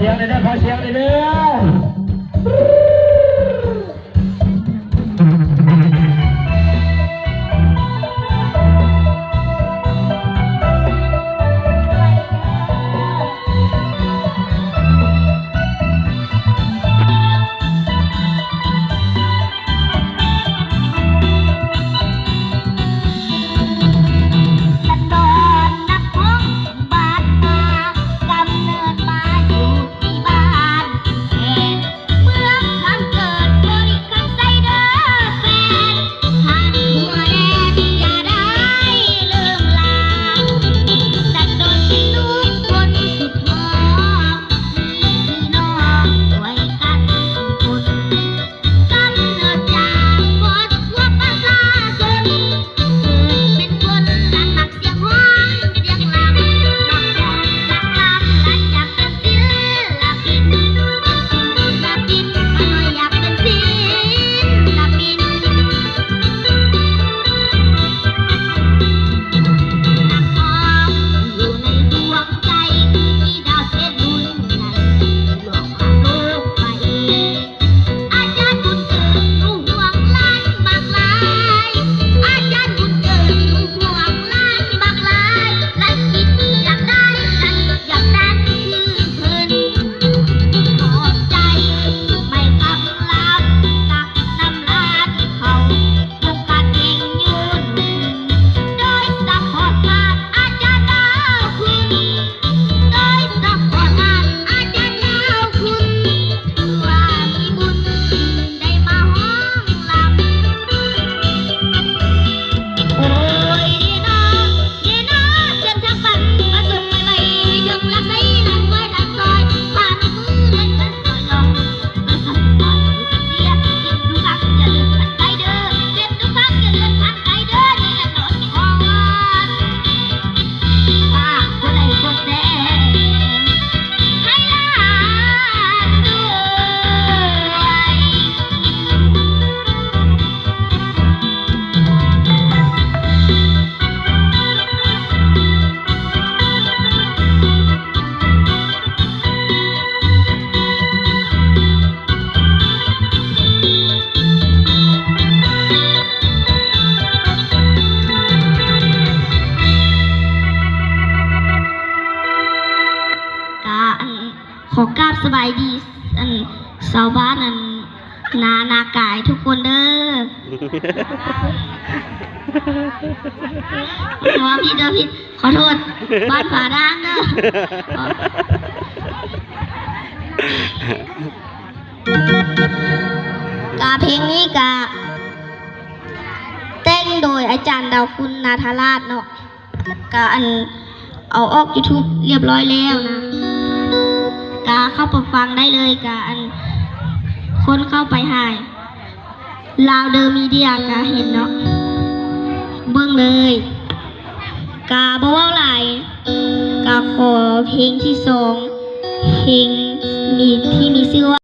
ສຽງແດ່ເດີ ຂໍສຽງແດ່ເດີ. ແຕ່ດອນນັກຮ້ອງບ້ານນາ ກຳເນີດມາຢູ່ທີ່ບ້ານແຂກ ເມືອງທາງເກີດບໍລິຄຳໄຊເດີແຟນ ຫາກຫົວແດງຢ່າໄດ້ເລີງລາ ແຕ່ດອນເປັນລູກຄົນສຸດ ພໍ່ມີພີ່ນ້ອງດ້ວຍກັນທຸກຄົນ ກຳເນີດຈາກຄອບຄົວປະຊາຊົນ ເກີດເປັນຄົນລະມັກສຽງຮ້ອງສຽງລຳ ມັກຟ້ອນມັກລຳ ລະຢາກເປັນສິລະປິນ ເປັນສິລະປິນ ຂ້ານ້ອຍຢາກເປັນສິລະປິນ ນັກຮ້ອງຢູ່ໃນດວງໃຈ ຄືດາວເຂດບຸນໃຫຍ່ ລວງຂ້າມໂລກໄປ. ອາຈານບຸນເກີດ ຮູ້ຫ່ວງຫຼານມາກຫຼາຍ ອາຈານບຸນເກີດ ຮູ້ຫ່ວງຫຼານມາກຫຼາຍ ລະຄິດຢາກໄດ້ ລະຄິດຢາກດັງຄືເພິ່ນ ຂອບໃຈໄມ້ຄຳລາວ ຕັກນ້ຳຫຼານເຂົາ ໂອກາດເກັ່ງຍືນ ໂດຍສະເພາະທ່ານອາຈານດາວຄຸນ ໂດຍສະເພາະທ່ານອາຈານດາວຄຸນ ຖືວ່າມີບຸນໄດ້ມາຮ້ອງລຳ ໂອ້ຍ ເດເນາະ ເດເນາະ ເຊີນທາງຝັ່ງ ປະສົບໄປໄວ ໃຫ້ເຖິງຫຼັກໄຊ ຫຼັກໄວ ຫຼັກຊອຍ ພານມືເລັກ ເພິ່ນຊ່ອຍລອງ ກະ ອັນ ຂໍກາບສະບາຍດີ ອັນ ຊາວບ້ານ ອັນ ນາ ນາກາຍທຸກຄົນເດີ. ເວົ້າຜິດ ເວົ້າຜິດ ຂໍໂທດ ບ້ານຜາດ່າງເດີ. ກະເພງນີ້ກະແຕ່ງໂດຍອາຈານດາວຄຸນ ນາທະລາດເນາະ. ກະອັນ ເອົາອອກຢູທູບລຽບຮ້ອຍແລ້ວນະ ກະເຂົ້າໄປຟັງໄດ້ເລີຍ ກະອັນ ຄົນເຂົ້າໄປຫາ ລາວເດີມີເດຍ ກະເຫັນເນາະ ເບິ່ງເລີຍ ກະບໍ່ເວົ້າຫຼາຍ ກະຂໍເພງທີສອງ ເພງມີ ທີ່ມີຊື່ວ່າ